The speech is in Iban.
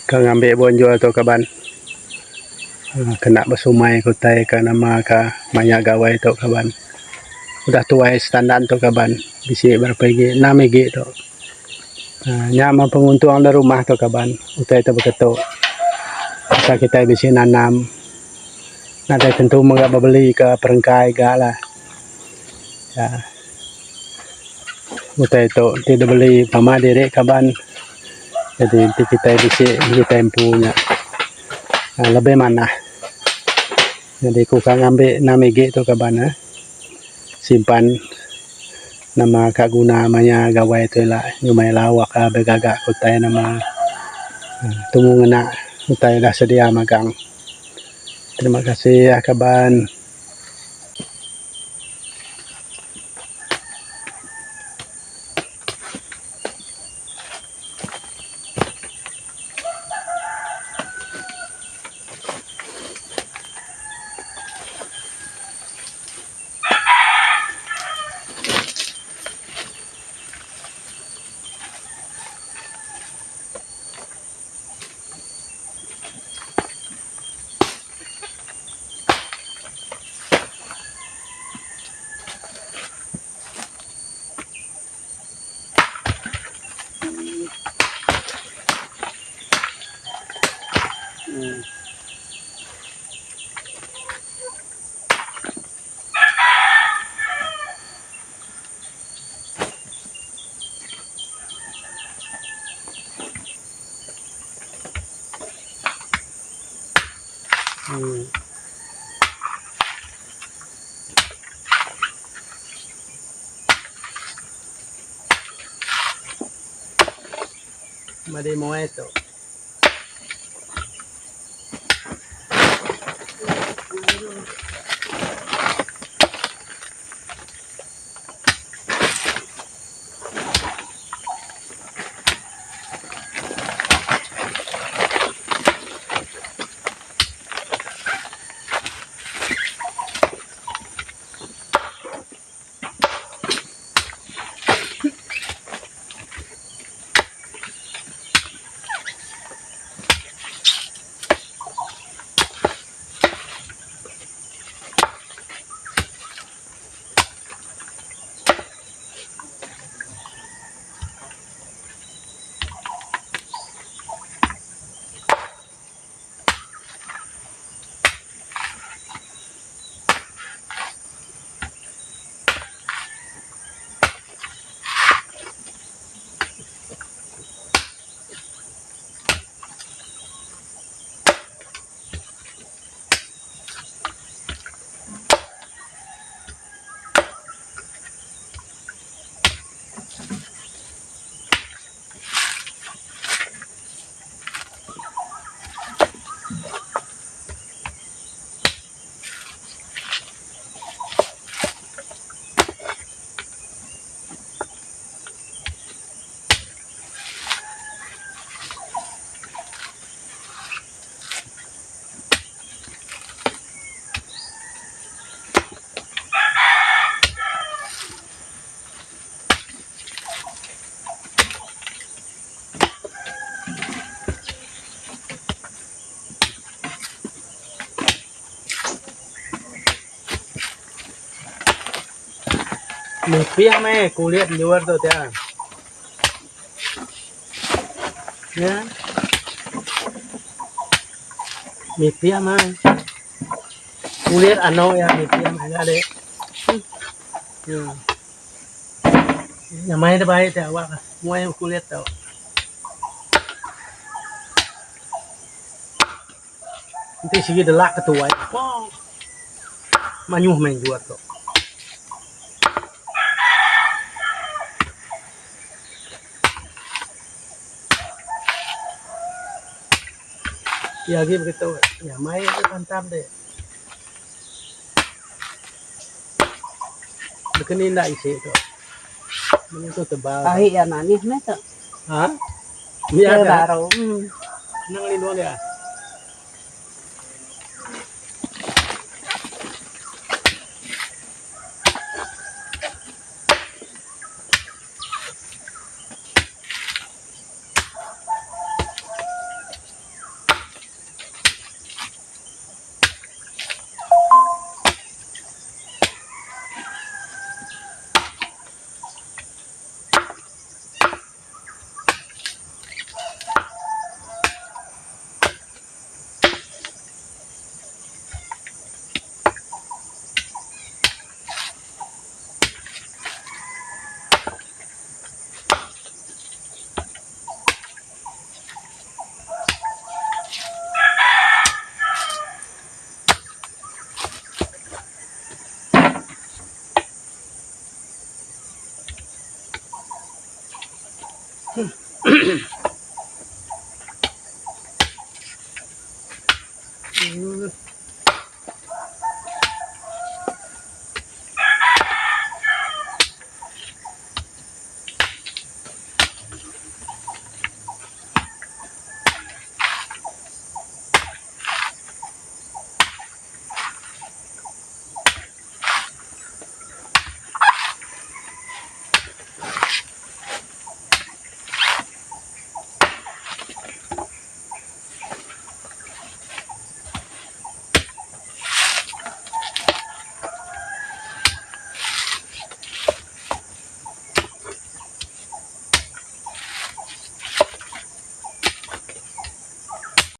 Ka ngambi bonjol tu kaban kena besumai ke utai ka nama ka maya gawai tu kaban. Udah tuai setandan tu kaban bisi berapa igi enam igi tu. uhh Nya meh penguntung da rumah tu kaban utai tu beketu. Pasal kitai bisi nanam nadai tentu mega bebeli ka perengka iga lah. uhh Utai tu ti dibeli pama diri kaban jadi enti kitai bisi kitai empu nya uhh lebih manah. Jadi ku ka ngambi enam igi tu kaban uhh simpan nama ka guna maya gawai tu ila nyumai lauk ka begaga ka utai nama uhh temu ngena utai da sedia magang. Terima kasih kaban. Madi muai tu. Mipih meh kulit endur tu tia. Nya. Mipih meh. Kulit anu iya mipih meh nya deh. Hmm. Nyamai da bai ti awak muai kulit tu. Enti sigi delak ke tuai pok mayuh meh endur tu. Iya agi begitu nyamai pantap deh. Baka ni enda isi tu. Menu tu tebal. Ahi iya manis meh tu. Ha? Iya baru. Hmm. Nang lindung dia. Hmm.